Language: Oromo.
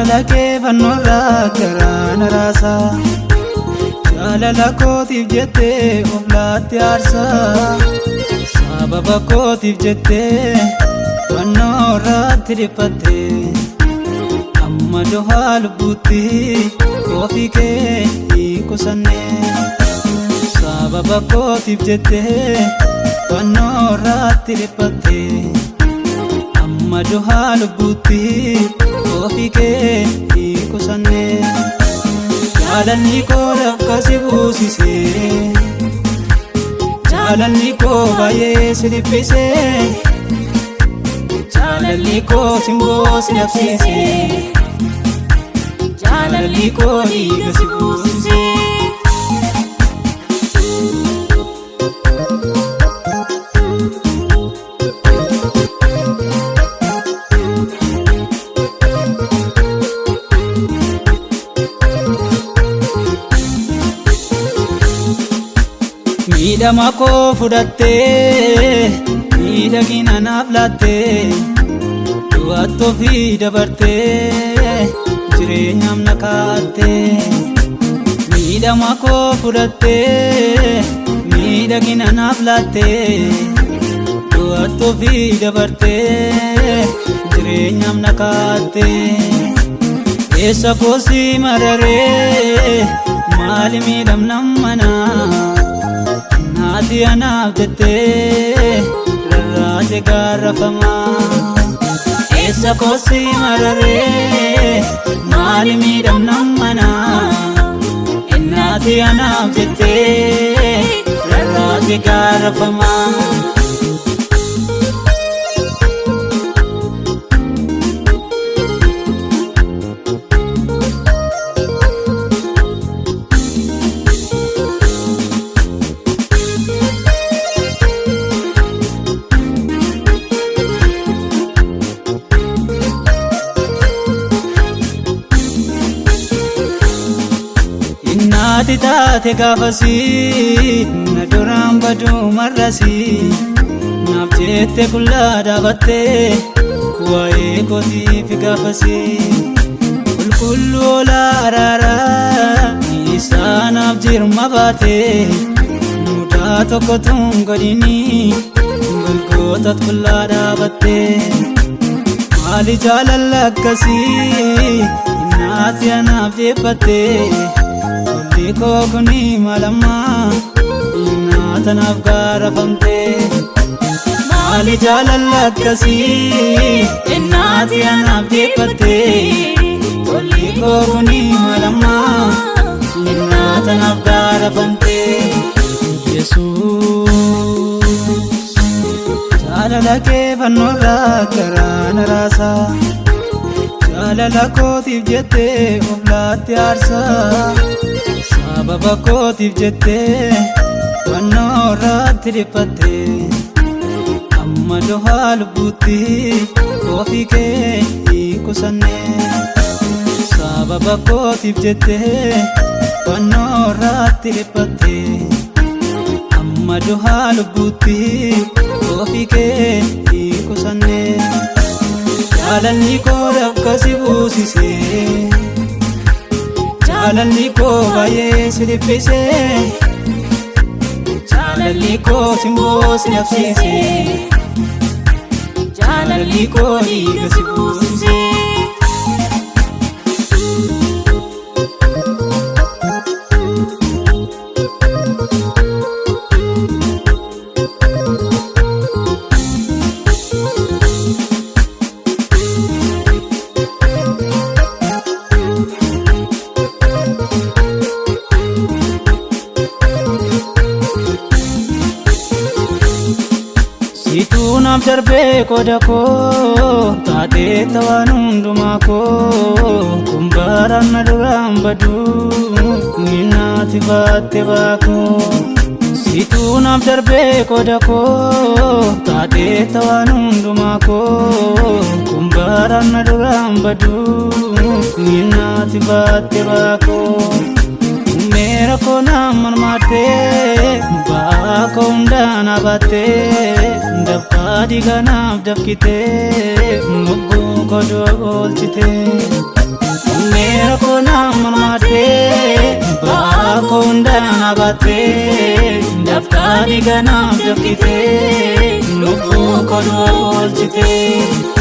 Jaalala kee fannoorraa garaa na raasaa. Jaalala kootiif jettee of laatte aarsaa. Sababa kootiif jettee fannoorraatti dhiphatte. Amma du'aa lubbuutti ofii kee hin qusanne. Sababa kootiif jettee fannoorraatti dhiphatte. Amma du'aa lubbuutti ofii kee hin qusanne. Jaalalli koo dafqa si buusisee. Jaalalli koo baay'ee si dhiphisee. Jaalalli koo simboo si dhabsiisee. Jaalalli koo dhiiga si buusisee. Miidhama koo fudhattee miidhagina naaf laattee du'atti ofii dabartee jireenyaaf na kaa'attee. Miidhama koo fudhattee miidhagina naaf laattee du'atti ofii dabartee jireenyaaf na kaa'attee. Eessa koo si mararee maali miidhamna manaa naati anaaf jettee rarraate gaarrafamaa. Eessa koo si mararee maali miidhamna manaa naati anaaf jettee rarraate gaarrafamaa. Innaati taate gaafasii na duraan baduu marrasii naaf jette qullaa dhaabattee waa'ee kootiif gaafasii qulqulluu oolaa araaraa isaanaaf jirma baatee mudaa tokko tun godhinii golgoota qullaa dhaabattee maali jaalala akkasii innaati anaaf deebbattee tolli koo kuni maalammaa innaata naaf gaarafamtee. Maali jaalala akkasii innaati anaaf deebbattee tolli koo kuni maalammaa innaata naaf gaarafamtee. Yesuus jaalala kee fannoorraa garaa na raasaa. Jaalala kootiif jettee of laatte aarsaa. Sababa kootiif jettee fannoorraatti dhiphatte. Amma du'aa lubbuutti ofii kee hin qusanne. Sababa kootiif jettee fannoorraatti dhiphatte. Amma du'aa lubbuutti ofii kee hin qusanne. Jaalalli koo dafqa si buusisee. Jaalalli koo baay'ee si dhiphisee. Jaalalli koo simboo si dhabsiisee. Jaalalli koo dhiiga si buusisee. Situu naaf darbee qooda koo taatee tawaan hundumaa koo kun baraan na duraan baduu minnaati baatte baakoo. Situu naaf darbee qooda koo taatee tawaan hundumaa koo kun baraan na duraan baduu minnaati baatte baakoo. Meera koo na marmaattee ba'aa koo hundaa na baattee. Dafqaa dhiiganaaf dafkitee lubbuu koo oolchitee. Meera koo naaf marmaattee ba'aa koo hundaa na baattee dafqaa dhiiganaaf dafkitee lubbuu koo oolchitee.